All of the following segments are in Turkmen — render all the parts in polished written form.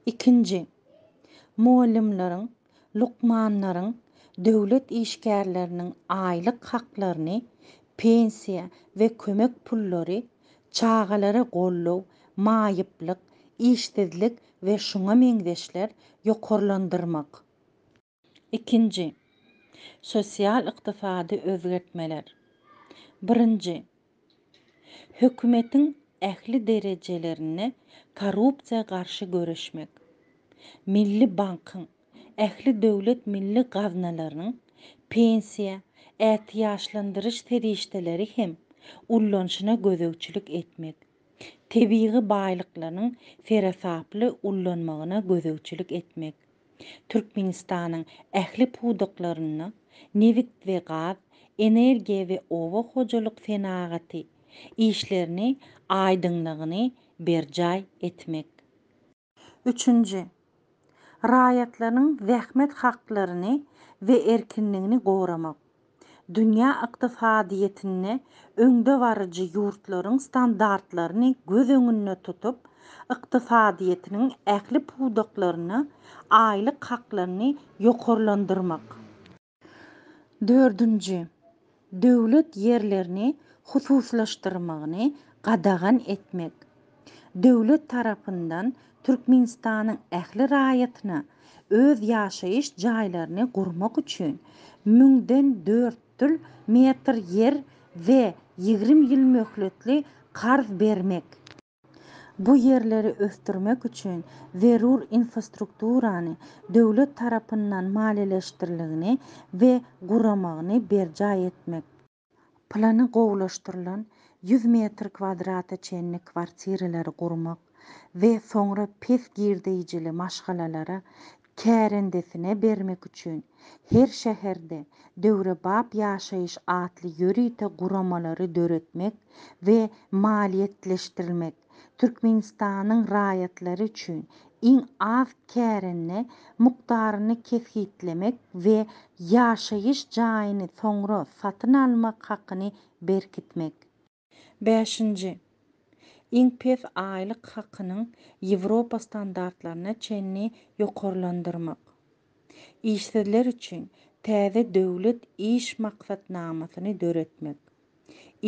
Ikinji. Mugallymlaryň, lukmanlaryň, döwlet işgärleriniň aýlyk haklaryny, pensiýa we kömek pullary, çagalara goldaw, maýyplyk, işsizlik we şuňa meňzeşler, ýokarlandyrmak. Ikinji. Sosial-ykdysady özgertmeler. Birinji. Hökümetiň ähli derejelerinde korrupsiýa garşy göreşmek. Milli bankyň, ähli döwlet milli gaznalarynyň pensiýa, ätiýaçlandyryş serişdeleri hem ullanyşyna gözegçilik etmek. Tebigy baýlyklarynyň seresaply ullanmagyna gözegçilik etmek. Türkmenistanyň ähli pudaklarynda, nebit we gaz, energiýa we oba hojalyk senagaty, işlerini aýdyňlygyny berjaý etmek. Üçünji. Raýatlaryň zähmet haklaryny we erkinligini goramak. Dünýä ykdysadyýetinde öňdebaryjy ýurtlaryň standartlaryny göz öňünde tutup, ykdysadyýetiniň ähli pudaklarynda aýlyk haklaryny ýokarlandyrmak. Dördünji. Döwlet ýerlerini hususlaşdyrmagyny gadagan etmek. Döwlet tarapyndan Türkmenistanyň ähli raýatyna öz ýaşaýyş jaýlaryny gurmak üçin müňden dörtdül metr ýer we 20 ýyl möhletli karz bermek. Bu ýerleri ösdürmek üçin zerur infrastrukturany döwlet tarapyndan maliýeleşdirilgini we guramagyny berjaý etmek. Plany gowulaşdyrylan 100 metr kwadrata çenli kwartiralary gurmak we soňra pes girdeýjili maşgalalara kärendesine bermek üçin her şäherde Döwrebap ýaşaýyş atly ýörite guramalary döretmek we maliýetleşdirmek Türkmenistanyň raýatlary üçin iň az kärende mukdaryny kesgitlemek we ýaşaýyş jaýyny soňra satyn almak hakyny berkitmek. Bäşinji. Iň pes aýlyk hakynyň Ýewropa standartlaryna çenli ýokarlandyrmak. Işsizler üçin täze döwlet iş maksatnamasyny döretmek.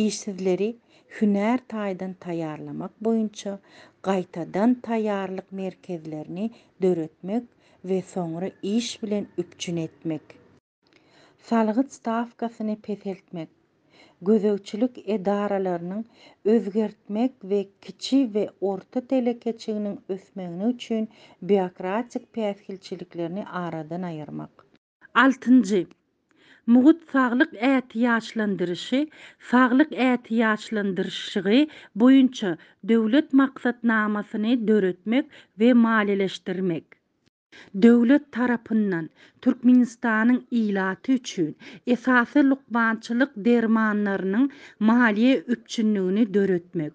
Işsizleri hünär taýdan taýýarlamak boýunça gaýtadan taýýarlyk merkezlerini döretmek we soňra iş bilen üpjün etmek. Salgyt stawkasyny peseltmek. Gözegçilik edaralarynyň özgertmek we kiçi we orta telekeçiginiň ösmegini üçin býokratik päsgelçiliklerini aradan aýyrmak. Altynjy. Mugt saglyk ätiýaçlandyryşy saglyk ätiýaçlandyryşygy boýunça döwlet maksatnamasyny döretmek we maliýeleşdirmek. Döwlet tarapyndan Türkmenistanyň ilaty üçin esasy lukmançylyk dermanlarynyň maliýe üpjünligini döretmek,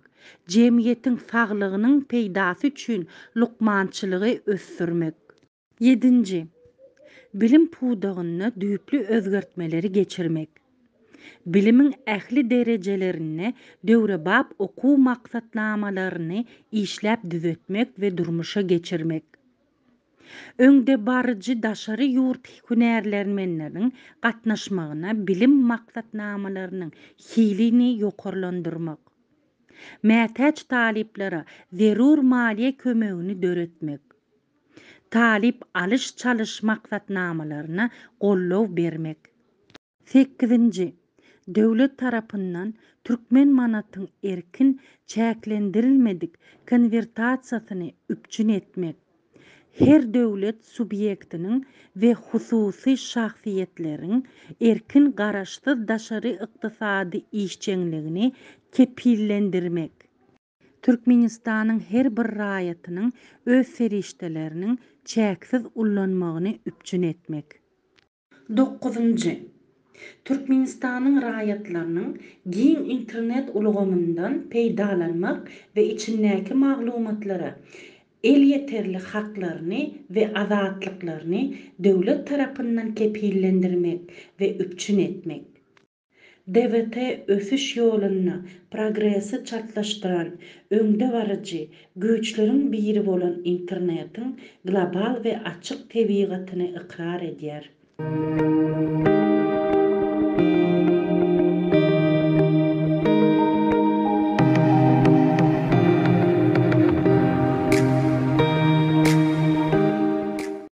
jemgyýetiň saglygynyň peýdasy üçin lukmançylygy ösdürmek. Ýedinji. Bilim pudagynda düýpli özgertmeleri geçirmek. Bilimiň ähli derejelerinde döwrebap okuw maksatnamalaryny işläp düzetmek we durmuşa geçirmek. Öňdebaryjy daşary ýurt hünärmenleriniň gatnaşmagyna bilim maksatnamalarynyň hilini ýokarlandyrmak. Mätäç talyplara zerur maliýe kömegini döretmek. Talyp alyş-çalyş maksatnamalaryna goldaw bermek. Sekizinji. Döwlet tarapyndan türkmen manatyň erkin, çäklendirilmedik konwertasiýasyny üpjün etmek. Her döwlet subýektiniň we hususy şahsyýetleriň erkin garaşsyz daşary ykdysady işjeňligini kepillendirmek. Türkmenistanyň her bir raýatynyň öz serişdeleriniň çäksiz ullanmagyny üpjün etmek. Dokuzynjy. Türkmenistanyň raýatlarynyň giň internet ulgamyndan peýdalanmak we içindäki maglumatlara elýeterli haklaryny we azatlyklaryny döwlet tarapyndan kepillendirmek we üpjün etmek. DBT ösüş ýolunda progresi çaltlaşdyran öňdebaryjy güýçleriň biri bolan internetiň global we açyk tebigatyny ykrar edýär.